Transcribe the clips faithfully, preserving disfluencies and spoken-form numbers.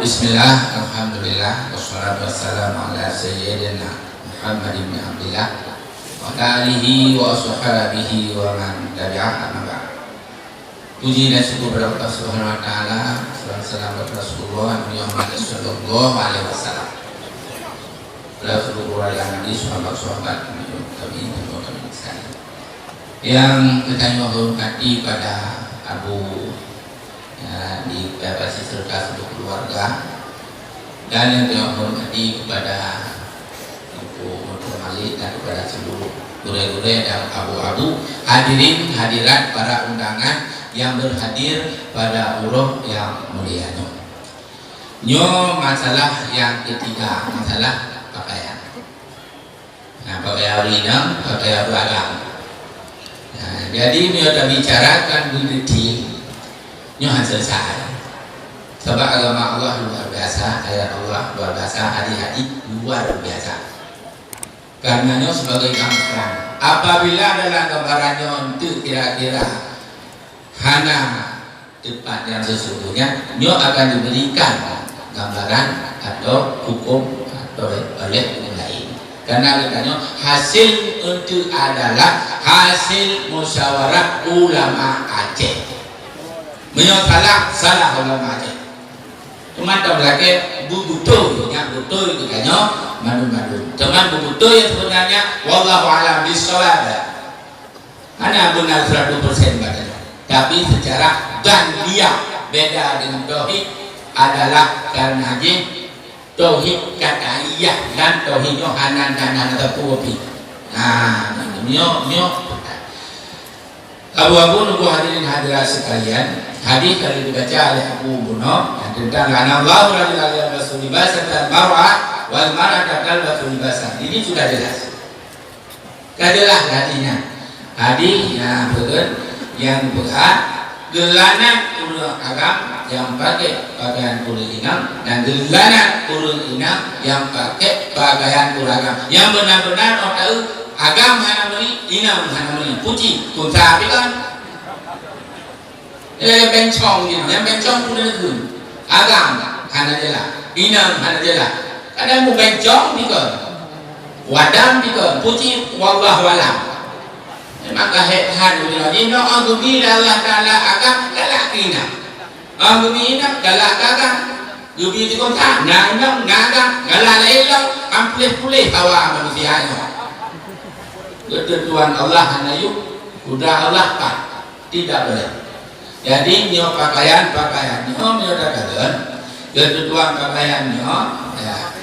Bismillah, alhamdulillah, wassalatu wassalamu ala sayyidina Muhammad bin Abdillah wa ala alihi wa ashabihi wa man tabi'ah, amma ba'd. Puji dan syukur kepada Allah Subhanahu wa taala, salawat salam kepada Rasulullah Nabi Muhammad sallallahu alaihi wasallam. Kepada seluruh rakyat Nabi, sahabat-sahabat, tabi'in, tabi'ut tabi'in sekalian. Yang kita hormati pada Abu, ya, di, eh, beserta seluruh keluarga, dan yang kita hormati kepada Teungku Malik dan kepada seluruh gurée-gurée dan abu-abu, hadirin hadirat, para undangan yang berhadir pada uroe yang mulia nyoe. Nyoe masalah yang ketiga, masalah pakaian. Nah, pakaian ureueng inong, pakaian ureueng agam. Nah, jadi meunyoe tabicarakan beudeuti, nyoe hana selesai. Sabab agama Allah luar biasa, ayat Allah luar biasa, hadis-hadis luar biasa. Karena nyoe sebagai gambaran. Apabila dalam gambaran nyoe enteuk kira-kira hana tepat yang sesungguhnya, nyoe akan diberikan gambaran atau hukum atau oleh hukum lain. Karena geutanyoe hasil enteuk adalah hasil musyawarah ulama Aceh. Meunyoe salah, salah ulama Aceh. Teuma tameulakée beubeutôi, nyan beutôi geutanyoe mandum-mandum. Teuma beubeutôi yang sebenarnya, wallahu a'lam bissawab. Hana beuna seratus persen batanyoe. Tapi secara dhaniyah, beda dengan tauhid adalah karena jih tauhid qat'iyah dan tauhid nyoe hana, hana, hana teupeu pih. Nah, nyoe, nyoe. Abu-abu, nunggu hadirin hadirat sekalian, hadis tadi dibaca oleh Abu Buno yang tentang la'anallahu rajulan yalbasu libasatal mar'ah wal mar'ata talbasu libasan. Ini sudah jelas. Ka jeulaih hadisnya. Hadis nyang peugah, nyang peugah, geulaknat ureuëng agam nyang pakai pakaian ureuëng inong dan geulaknat ureuëng inong nyang pakai pakaian ureuëng agam. Nyang beuna-beuna ôk taeu agam hana meuri, inong hana meuri. Puji, kunta pikan. Nyang bencong nyoe, nyang bencong pun ada guna. Agam hana jeulaih, inong hana jeulaih. Kadang mubencong pih kon. Wadam pih kon. Puji wallahu alam. Memang ka hék that uroe nyoe. Nyoe geubri lé Allah Taala agam galak keu inong. Geubri inong galak keu agam. Geubri teukontak, na inong, na agam, galak lé Allah, han puléh-puléh hawa manusia nyoe. Keutentuan Allah hana yub, kudrat Allah pat. Tidak boleh. Jadi, nyoe pakaian-pakaian nyoe, nyoe takalon, keutuan pakaian nyoe, ya.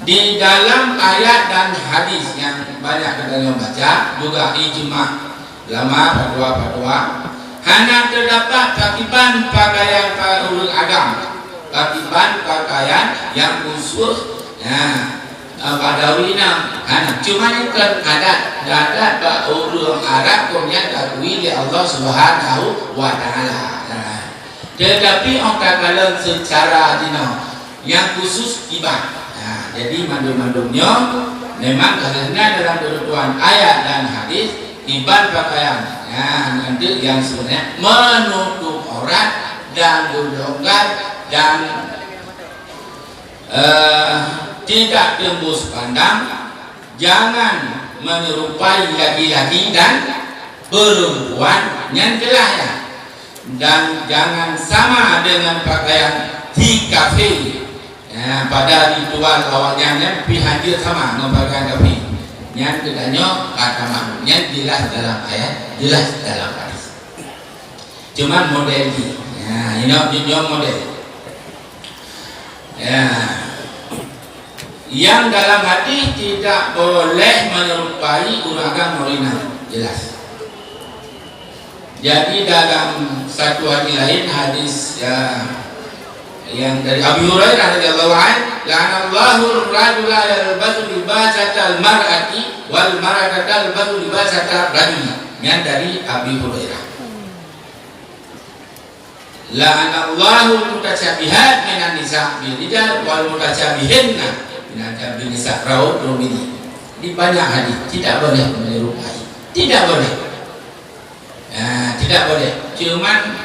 Di dalam ayat dan hadis nyang banyak geutanyoe baca, juga ijma ulama, fatwa-fatwa, hana teudapat pakriban pakaian pa-, ureuëng agam, pakriban pakaian nyang khusus, ya. Ah, bak dawi na, hana. Cuma nyan kon adat, adat bak ureuëng Arab kon nyan diakui lé Allah Subhanahu wa Taala. Nah, tetapi ôk takalon seucara jinoe, nyang khusus iban. Nah, jadi mandum-mandum nyoe memang ka geuhina dalam keutentuan ayat dan hadis, iban pakaian. Nah, nyan teuk nyang sebenarnya menutup aurat dan beulonggar dan eh, tidak tembus pandang, jangan menyerupai laki-laki dan perempuan, nyan jeulaih ya. Dan jangan sama dengan pakaian si kafir. Ya, pada ritual awaknyan nyan pih hanjeuet sama ngon pakaian kafir. Nyan geutanyoe kata makhluk. Nyan jeulaih dalam ayat, jeulaih dalam hadis. Cuman model jih. Ya, inoe, inoe model. Ya. Yang dalam hadis tidak boleh menyerupai ureuëng agam ureuëng inong. Jelas. Jadi dalam satu hadis lain, hadis, ya, yang dari Abi Hurairah radhiyallahu anhu, "La'anallahu rajula yalbasu libasatal mar'ati wal mar'ata talbasu libasatar rajuli." Nyan dari Abi Hurairah. La'anallahu mutasyabihat minan nisa' bir rijal wal mutasyabihinna minan, bin nisa', rawahu Tirmidzi. Di banyak hadis, tidak boleh menyerupai. Tidak boleh. Nah, tidak boleh. Cuman,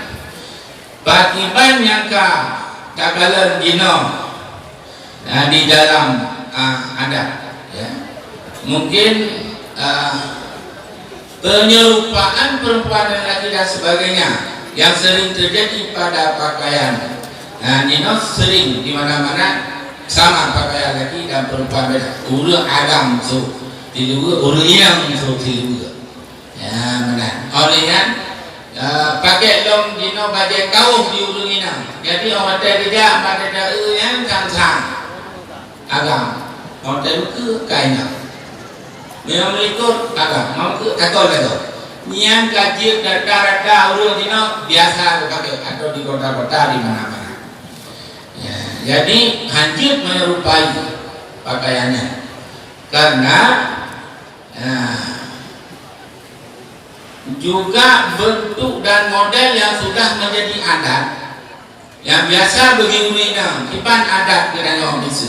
pakriban nyang ka takalon jinoe, Ah, di dalam, ah, adat, ya. Mungkin, ah, penyerupaan perempuan dan laki dan sebagainya yang sering terjadi pada pakaian. Nah, nyoe sering di mana-mana sama pakaian laki dan perempuan beda. Ureueng agam sôk siluweue, ureueng inong sôk siluweue. Ya, meunan. Oleh nyan, ya, pakèk lom jinoe bajèe kaos di ureueng inong. Jadi, óh watèe geujak bak dada-dada nyan sang-sang agam. Óh watèe meukeue ka inong. Meunyoe meulikot agam, meunyoe meukeue takon lagèe. Nyan ka jeuet rata-rata ureueng jinoe biasa geupakèk atau di kota-kota di mana-mana. Ya, jadi hanjeuet menyerupai pakaian nyan. Karena, ya, juga bentuk dan model yang sudah menjadi adat, yang biasa bagi ureueng inong, kiban adat geutanyoe biasa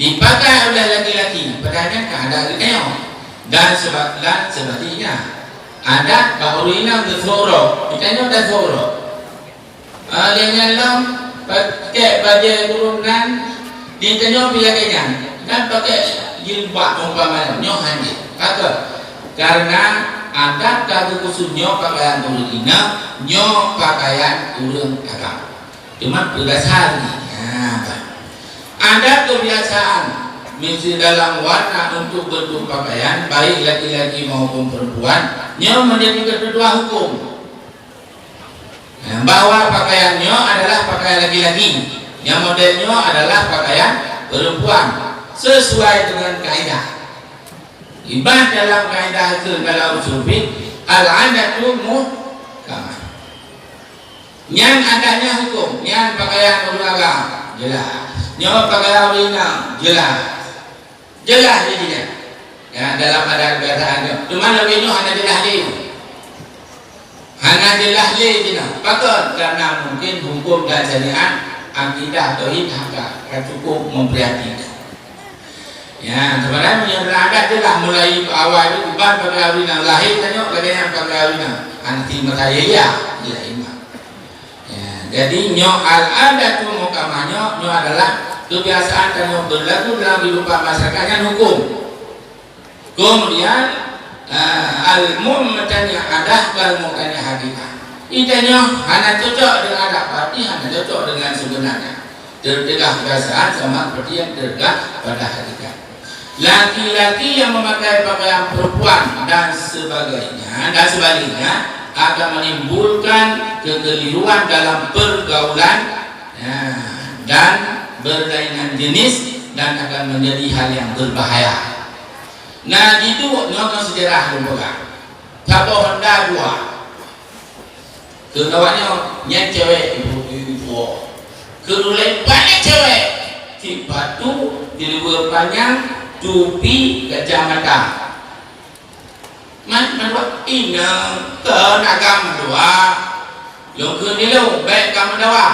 dipakai oleh laki-laki, padahai nyan ka adat geutanyoe. Dan seba-, dan sebaliknya, adat bak ureueng inong geusôk rok, geutanyoe tasôk rok. Ah, lheueh nyan lom, pakèk bajèe gurông nan, di tanyoe pih lagèe nyan, dan pakèk jilbab umpama nyoe hana jih. Pakon? Karena adat ka geukhusos nyoe pakaian ureueng inong, nyoe pakaian ureueng agam. Teuma peudasar nyan, ha, bah. Adat kebiasaan, miseue dalam warna untuk bentuk pakaian, baik laki-laki maupun perempuan, nyoe menjadi ketentuan hukum. Ya, bahwa pakaian nyoe adalah pakaian laki-laki, nyang model nyoe adalah pakaian perempuan, sesuai dengan kaidah. Iban dalam kaidah itu dalam usul fiqh, al-'adatu muhkamah. Nyan adanya hukum, nyan pakaian ureueng agam, jelas. Nyoe pakaian ureueng inong, jelas. Jeulaih lé jih nyan. Ya, dalam adat kebiasaan nyoe. Teuma lagèe nyoe hana jeulaih lé. Hana jeulaih lé jih nyan. Pakon? Karena mungkin hukum dan syariat, akidah, tauhid, haka, ka cukup memprihatinkan. Ya, sebenarnya meunyoe dalam adat jeulaih mulai awai tu, uban pakaian ureueng inong lahé tanyoe lagèe nyan pakaian ureueng inong. Hana si masa ya, ya, ya, iman. Ya, jadi nyoe al-'adatu muhkamah nyoe, nyoe adalah kebiasaan tanyoe beulaku dalam kehidupan masyarakat nyan hukum. Kemudian, eh, al-mu'tani adah wal mu'tani haqiqah. Itanyoe hana cocok dengan adat, berarti hana cocok dengan sebenarnya. Teutegah kebiasaan sama seperti yang teutegah pada hakikat. Laki-laki yang memakai pakaian perempuan dan sebagainya, dan sebaliknya, akan menimbulkan kekeliruan dalam pergaulan, ya, dan berlainan jenis, dan akan menjadi hal yang berbahaya. Nah, jiduek nyoe, nyoe sejarah lôn peugah. Saboh Honda dua. Kheun awak nyoe, nyan cewek ibu, ibu, ibu. Kheun ulèe paléng cewek, cit batu, jilbab panyang, tupi, kacamata. Man, man dua, inong, kheun agam dua. Lôn kheun di lôn, bèk ka meudawa.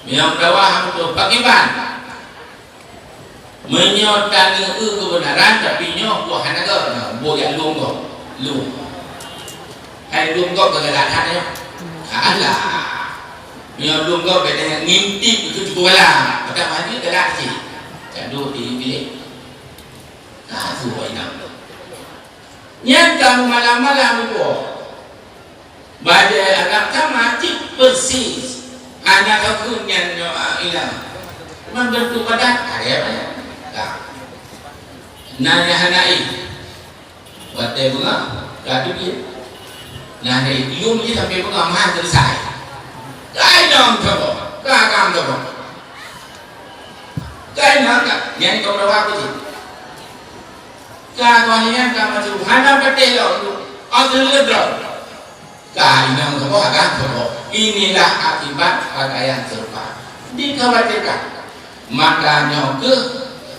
Meunyoe meudawa hana beutôi, pakriban? Meunyoe tanyoe eu keubeunaran, tapi nyoe buah hana gèt, nyoe buah jak lôn gob. Lôn. Hai lôn gob keu galak that nyoe. Alah. Meunyoe lôn gob, bèk tanyong ngintip keu cuku bala. Mata maju galak cit. Cak duek di bilék. Ka su inong. Nyan ka malam-malam iboh. Bajèe anak sama cit persis. Anak aku nyan nyoe, ah, ilang. Membentuk badan, ada apa ya? Nah. Nah, ya, hana i. Watèe beungoh, ka tu dia. Nah, dari tium je sampai beungoh, mah selesai. Kai dong coba, ka kam coba. Kai nak, nak, yang kau bawa aku je. Ka kau ni yang ka maju, hana patéh lo, aku le drop. Ka inong saboh, agam saboh. Inilah akibat pakaian serupa. Dikhawatirkan. Maka nyoe keuh,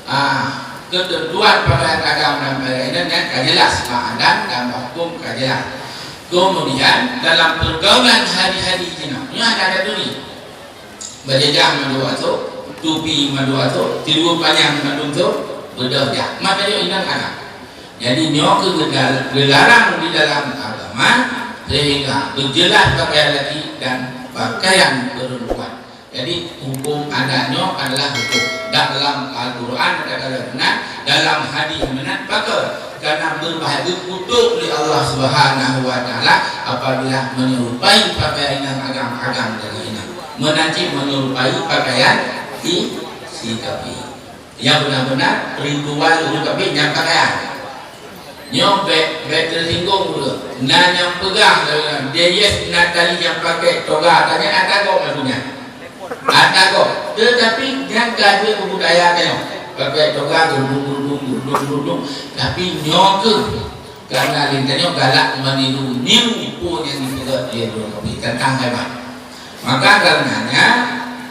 ah, keutentuan pakaian agam dan pakaian nyan ka jelas, ma'adan dan hukum ka jelas. Kemudian, dalam pergaulan hari-hari jinoe, nyoe ada, ada tulis. Bajèe jak mandum asoe, tupi mandum asoe, siluweue panyang mandum asoe, beudôh jak. Maka nyoe inong agam. Jadi, nyoe keuh geuda-, geularang di dalam agama, sehingga beujeulaih pakaian laki dan pakaian perempuan. Jadi, hukum adat nyoe adalah hukum. Dalam Al-Quran ada kata meunan, dalam hadis meunan, pakon? Karena beubahgia geukutok lé Allah Subhanahu wa Taala apabila menyerupai pakaian inong agam-agam deungon inong. Meunan cit menyerupai pakaian si, si kafé. Nyang beuna-beuna ritual ureuëng kafé nyang pakaian. Nyoe bék, bék teusinggong ureuëng. Na nyang peugah, eh, Dayes na tali nyang pakai toga, tanya ata gob lagu nyan. Ata gob. Tetapi nyan ka jeuet budaya tanyoe. Pakai toga, gundung-gundung, gundung-gundung. Tapi nyoe keuh, karena lintah nyoe galak meniru-niru peue nyang dipeugah lé ureuëng kafé tentang agama. Maka karenanya,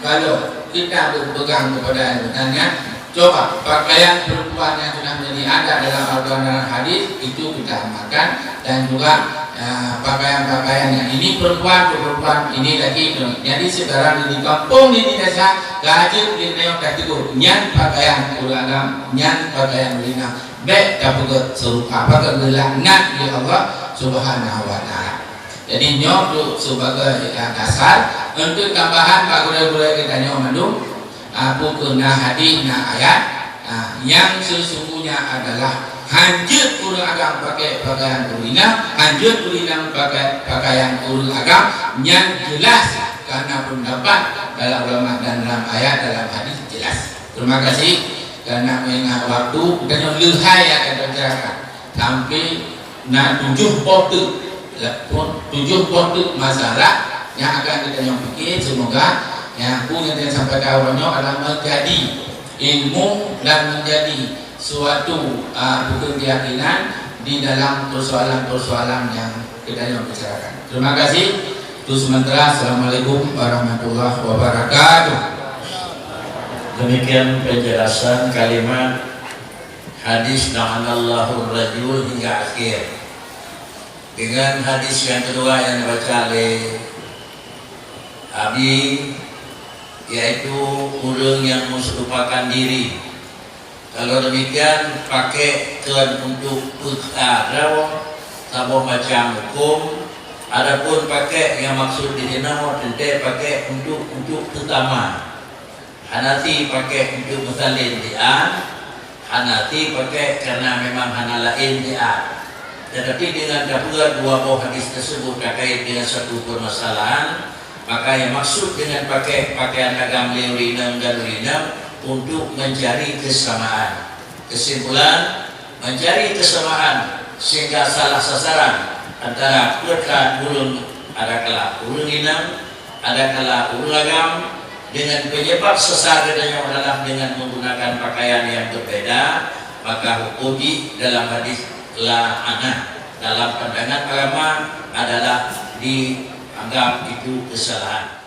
kalau kita berpegang kepada ilmu tanya, coba pakaian perempuan yang sudah menjadi adat dalam Al-Quran dan hadis, itu kita amalkan, dan juga, eh, pakaian-pakaian yang ini perempuan, itu perempuan, ini laki, itu. Jadi, sekarang di kampung ini desa, ka jeuet di nayong dah tegur, nyan pakaian ureuëng agam, nyan pakaian ureuëng inong. Bék tapeugét seurupa, pakon geulaknat lé Allah Subhanahu wa Taala. Jadi, nyoe tu sebagai, ah, dasar untuk tambahan bak gurée-gurée geutanyoe mandum, ah, peue keuh na hadis, na ayat, ah, nyang sesungguhnya adalah hanjeuet ureuëng agam pakai pakaian ureuëng inong, hanjeuet ureuëng inong pakai pakaian ureuëng agam, nyan jelas karena pendapat dalam ulama dan dalam ayat, dalam hadis jelas. Terima kasih karena mengingat waktu, geutanyoe leuhai akan bercerahkan. Sampai na tujoh boh teuk, tujoh boh teuk masalah nyang akan geutanyoe pikir. Semoga nyang peue nyang sampaikan uroe nyoe adalah menjadi ilmu dan menjadi suatu, ah, bukan keyakinan di dalam persoalan-persoalan yang geutanyoe bicarakan. Terima kasih. Itu sementara. Assalamualaikum warahmatullahi wabarakatuh. Demikian penjelasan kalimat hadis la'anallahu rajul hingga akhir. Dengan hadis yang kedua yang dibaca oleh Abi, yaitu ureuëng yang melupakan diri. Kalau demikian, pakai kon untuk peukara saboh macam hukum. Adapun pakai yang maksud di sinoe teuntée pakai untuk, untuk peutama. Hana si pakai untuk meusalin di an, hana si pakai karena memang hana laén di an. Tetapi dengan tapeugah dua boh hadis tersebut terkait dengan satu permasalahan, maka yang maksud dengan pakai pakaian agam lé ureuëng inong dan ureuëng inong untuk mencari kesamaan. Kesimpulan, mencari kesamaan sehingga salah sasaran antara peue ka ureuëng, adakala ureuëng inong, adakala ureuëng agam, dengan penyebab sasar geutanyoe adalah dengan menggunakan pakaian yang berbeda, maka hukum jih dalam hadis la'anah dalam pandangan agama adalah dianggap itu kesalahan.